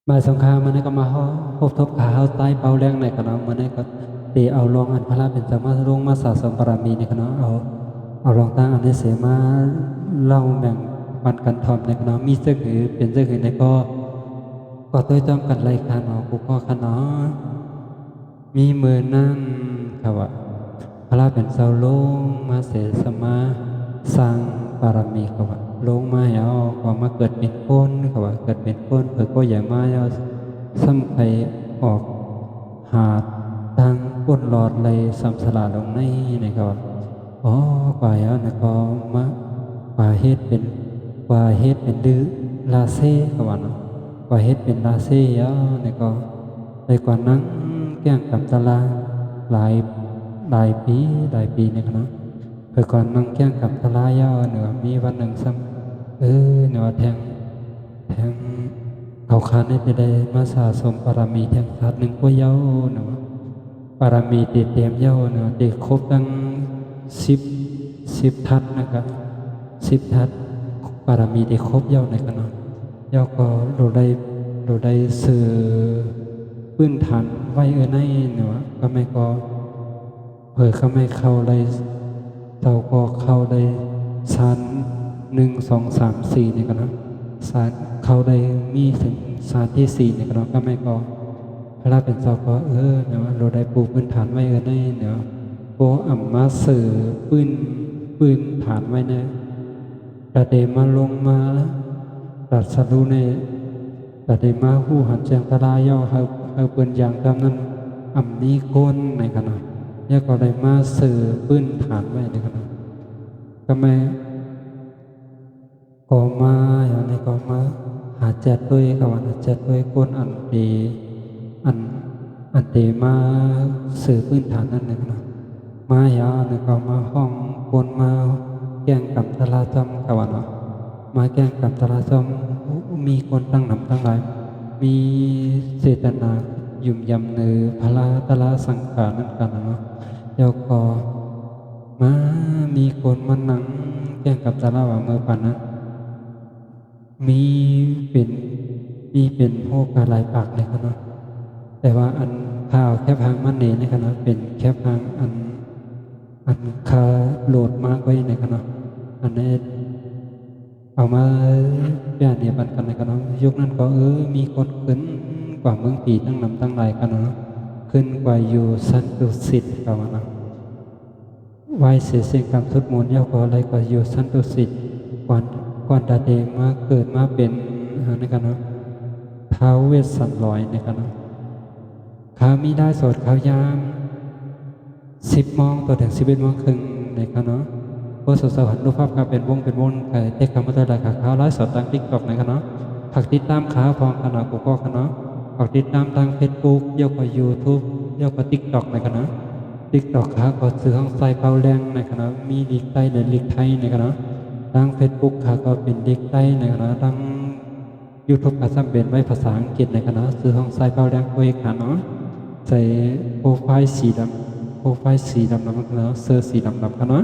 ບ່າຍສອງຄ່ຳມື້ນີ້ກໍມາພົບທົບຂ້າເຮົາໃຕ້ເປົາແລງໃນຂະເນາະ. ມື້ນີ້ກໍໄດ້ເອົາລອງອັນພະລາເປັນເຈົ້າມາລົງມາສະສົມບາລະມີໃນຂະເນາະ. ເອົາ ເອົາລອງຕັ້ງອັນນີ້ເສມາເລົ່າແບ່ງປັນກັນຖ່ອມໃນຂະເນາະ. ມີເຊິ່ງຫື ເປັນເຊິ່ງຫືໃນກໍ ກໍຕົວຍຕ້ອມກັນໄລ່ຂະເນາະ ກູກໍຂະເນາະ. ມີມື້ນັ້ນເຂົາວ່າ ພະລາເປັນເຈົ້າລົງມາເສສະມາສ້າງບາລະມີເຂົາວ່າ ລົງມາແລ້ວກໍມາເກີດເປັນຄົນເຂົາວ່າ ເກີດເປັນຄົນເພິ່ນກໍຢາກມາແລ້ວ ສ່ຳໄປອອກຫາທາງກົ້ນລອດໄລ່ສ່ຳສະຫຼາລົງໃນໃນເຂົາວ່າ ອໍ ກວ່າແລ້ວນະກໍມາ ກວ່າເຮັດເປັນ ກວ່າເຮັດເປັນດືລາເຊເຂົາວ່າເນາະ ກວ່າເຮັດເປັນລາເຊແລ້ວນະກໍ ໄດ້ກວ່ານັ່ງແກ້ງກັນຕະລາຫຼາຍ ຫຼາຍປີ ຫຼາຍປີນີ້ຫັ້ນນະ ເພິ່ນກວ່ານັ່ງແກ້ງກັນຕະລາແລ້ວເນາະ ມີວັນໜຶ່ງຊ້ຳ ເອີ ເນາະ ແທ່ງ ແທ່ງເຂົາຂ້ານີ້ໄດ້ມາສະສົມບາລະມີແທ່ງຊາດໜຶ່ງກວ່າເຍົາເນາະ ບາລະມີທີ່ເຕັມເຍົາເນາະ ທີ່ຄົບຕັ້ງສິບ ສິບທັດນະກະ ສິບທັດ ບາລະມີທີ່ຄົບເຍົາໃນຂະເນາະ ແລ້ວກໍໂລໄດ້ ໂລໄດ້ເສີພື້ນຖານໄວ້ເອີໃນເນາະ ກະແມ່ນກໍ ເພິ່ນກະແມ່ນເຂົ້າໄດ້ ເຈົ້າກໍເຂົ້າໄດ້ຊານໜຶ່ງ ສອງ ສາມ ສີ່ນີ້ກະເນາະ ຊານເຂົ້າໄດ້ມີເຖິງຊານທີສີ່ນີ້ກະເນາະ ກະແມ່ນກໍ ພະລາເປັນເຈົ້າກໍ ເອີ ເນາະ ໂລໄດ້ປູພື້ນຖານໄວ້ເອີໃນເນາະ ກໍອຳມາເສີພື້ນ ພື້ນຖານໄວ້ໃນ ຕາເດມາລົງມາຕັດສະຮູ້ໃນ ຕາເດມາຮູ້ຫັນແຈ້ງຕະລາເຍົາ ເຮົາ ເຮົາເປັນຢ່າງຕາມນັ້ນ ອຳມີຄົນໃນຂະເນາະ ແລ້ວກໍໄດ້ມາເສີພື້ນຖານໄວ້ໃນຂະເນາະ ກະແມ່ນ ກໍມາ ອັນນີ້ກໍມາຫາແຈດໂດຍ ເຂົາວ່ານະ ແຈດໂດຍຄົນອັນເຕ ອັນ ອັນເຕມາເສີພື້ນຖານນັ້ນນະ ມາຫາ ອັນນີ້ກໍມາຮ້ອງຄົນມາແກ້ງກັນຕະລາຈ້ອມ ເຂົາວ່າເນາະ ມາແກ້ງກັນຕະລາຈ້ອມ ມີຄົນຕັ້ງນຳຕັ້ງຫຼາຍ ມີເຈດຕະນາຫຍຸ້ມຢຳໃນພະລາຕະລາສັງຂານນັ້ນກັນນະເນາະ ແລ້ວກໍ ມາ ມີຄົນມານັ່ງແກ້ງກັນຕະລາວ່າເມື່ອປານນັ້ນ ມີເປັນ ມີເປັນໂຮກາຫຼາຍປາກໃນຂະເນາະ ແຕ່ວ່າອັນຂ້າເອົາແຄບຮ່າງມາເນໃນຂະເນາະ ເປັນແຄບຮ່າງອັນ ອັນຂ້າໂຫຼດມາໄວ້ໃນຂະເນາະ ອັນນີ້ເອົາມາແປເນປັນກັນໃນຂະເນາະ ຍຸກນັ້ນກໍ ເອີ ມີຄົນຂຶ້ນກວ່າເມືອງຜີຕັ້ງນຳຕັ້ງຫຼາຍຂະເນາະ ຂຶ້ນກວ່າຢູ່ຊັ້ນຕຸສິດ ເຂົາວ່າເນາະ ໄຫວ້ເສສຽງກຳສຸດມົນ ແລ້ວກໍໄລ່ກວ່າຢູ່ຊັ້ນຕຸສິດ ກ່ອນ ກ່ອນຕາເດມາເກີດມາເປັນ ອັນນັ້ນກະເນາະ ທ້າວເວດສັນລອຍນະກະເນາະ ຂ້າມີໄລຟ໌ສົດຂ່າວຍາມສິບໂມງຕໍ່ເຖິງສິບເອັດໂມງເຄິ່ງນະກະເນາະ ພວກເຈົ້າເຫັນຮູບພາບຂ້າເປັນວົງເປັນວົງ ກະແທັກເຂົ້າມາໄດ້ຫຼາຍ ຂ້າໄລຟ໌ສົດທາງຕິກຕັອກນະກະເນາະ ຝາກຕິດຕາມຂ້າພ້ອມຂະເນາະ ກູກໍຂະເນາະ ຝາກຕິດຕາມທາງເຟສບຸກ ແລ້ວກໍຢູທູບ ແລ້ວກໍຕິກຕັອກນະກະເນາະ ຕິກຕັອກຂ້າກໍຊື່ຫ້ອງຊາຍເປົາແລງນະຄະເນາະ ມີລີກໃຕ້ ແລະ ລີກໄທນະຄະເນາະ ທາງເຟສບຸກຂ້າກໍເປັນລີກໃຕ້ນະຄະເນາະ ທາງຢູທູບຂ້າຊ້ຳເປັນໄວ້ພາສາອັງກິດນະຄະເນາະ ຊື່ຫ້ອງຊາຍເປົາແລງໂອເອຄະເນາະ ໃສ່ໂປຣໄຟລ໌ສີດຳ ໂປຣໄຟລ໌ສີດຳນຳຄະເນາະ ເສື້ອສີດຳນຳຄະເນາະ